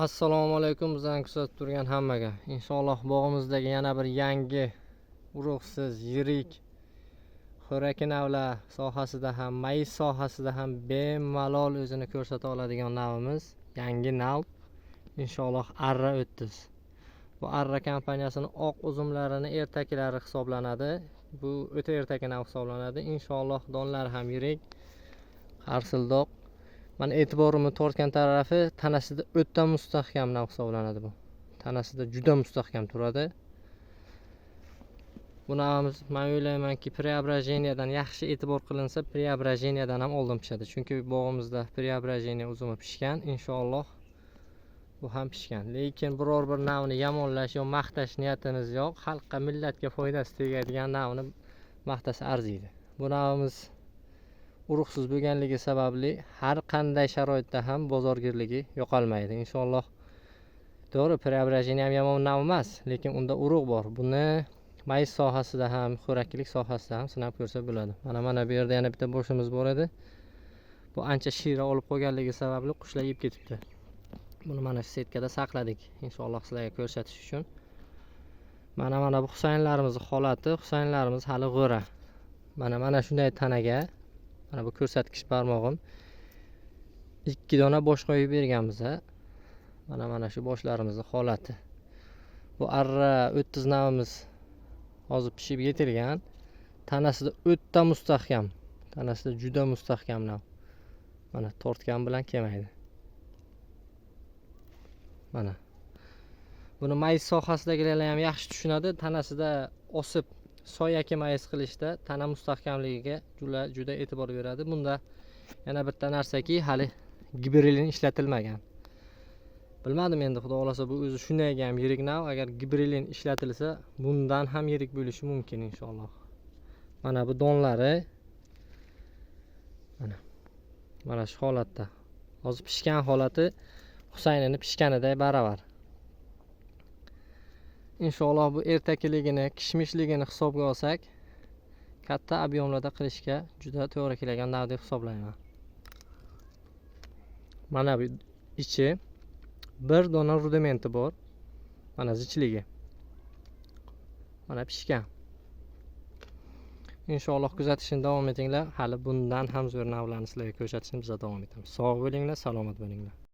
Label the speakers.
Speaker 1: Assalomu alaykum bizani kuzatib turgan hammaga. Inshaalloh bog'imizdagi yana bir yangi urug'siz, yirik xo'raki navlar sohasida ham, mayiz sohasida ham bemalol o'zini ko'rsata oladigan navimiz, yangi nav. Inshaalloh Arra 30. Bu Arra kompaniyasining oq uzumlarini ertakilari hisoblanadi. Bu o'ta ertaki nav hisoblanadi. Inshaalloh donlari ham yirik, qarsildoq. Mana e'tiborimni tortgan tarafi tanasida o'ta mustahkam nav hisoblanadi bu. Tanasida juda mustahkam turadi. Bu navimiz, men o'ylaymanki, преображения dan yaxshi e'tibor qilinsa, преображения dan ham oldin pishadi. Chunki bog'imizda преображение uzumi pishgan, inshaalloh bu ham pishgan. Lekin biror bir navni yomonlash yo maqtash niyatimiz yo'q. Xalqqa, millatga foydasi tegadigan navni maqtasa arziydi. Bu navimiz urug'siz bo'lganligi sababli har qanday sharoitda ham bozorgirligi yo'qolmaydi. Inshaalloh, to'g'ri, преображение ham yomon nav emas, lekin unda urug' bor. Buni mayiz sohasida ham, xo'rakchilik sohasida ham sinab ko'rsa bo'ladi. Mana bu yerda yana bitta boshimiz bor edi. Bu ancha shira olib qolganligi sababli qushlar yeb ketibdi. Buni mana shu setkada saqladik, inshaalloh sizlarga ko'rsatish uchun. Mana bu Husaynlarimiz holati, Husaynlarimiz hali g'o'ra. Mana shunday tanaga, mana bu ko'rsatkich barmog'im, 2 dona bosh qo'yib berganmiz. Mana shu boshlarimizni holati. Bu Arra 30 navimiz hozir pishib yetilgan. Tanasida o'ta mustahkam. Tanasida juda mustahkam nav. Mana tortgan bilan kelmaydi. Mana. Buni mayiz sohasidagilar ham yaxshi tushunadi. Tanasida osib soyaki mayiz qilishda tana mustahkamligiga juda e'tibor beradi. Bunda yana bitta narsaki, hali gibrelin ishlatilmagan. Bilmadim endi, xudo xohlasa, bu o'zi shunday ham yirik nav, agar gibrelin ishlatilsa, bundan ham yirik bo'lishi mumkin inshaalloh. Mana bu donlari, mana shu holatda. Hozir pishgan holati Husaynini pishganiday baravar. Inshaalloh bu ertakiligini, kishmishligini hisobga olsak, katta объем larda qilishga juda to'g'ri kelgan nav deb hisoblayman. Mana bu ichi bir dona rudimenti bor. Mana zichligi. Mana pishgan. Inshaalloh kuzatishni davom etinglar. Hali bundan ham zo'r navlarni sizlarga ko'rsatishni biz davom etamiz. Sog' bo'linglar, salomat bo'linglar.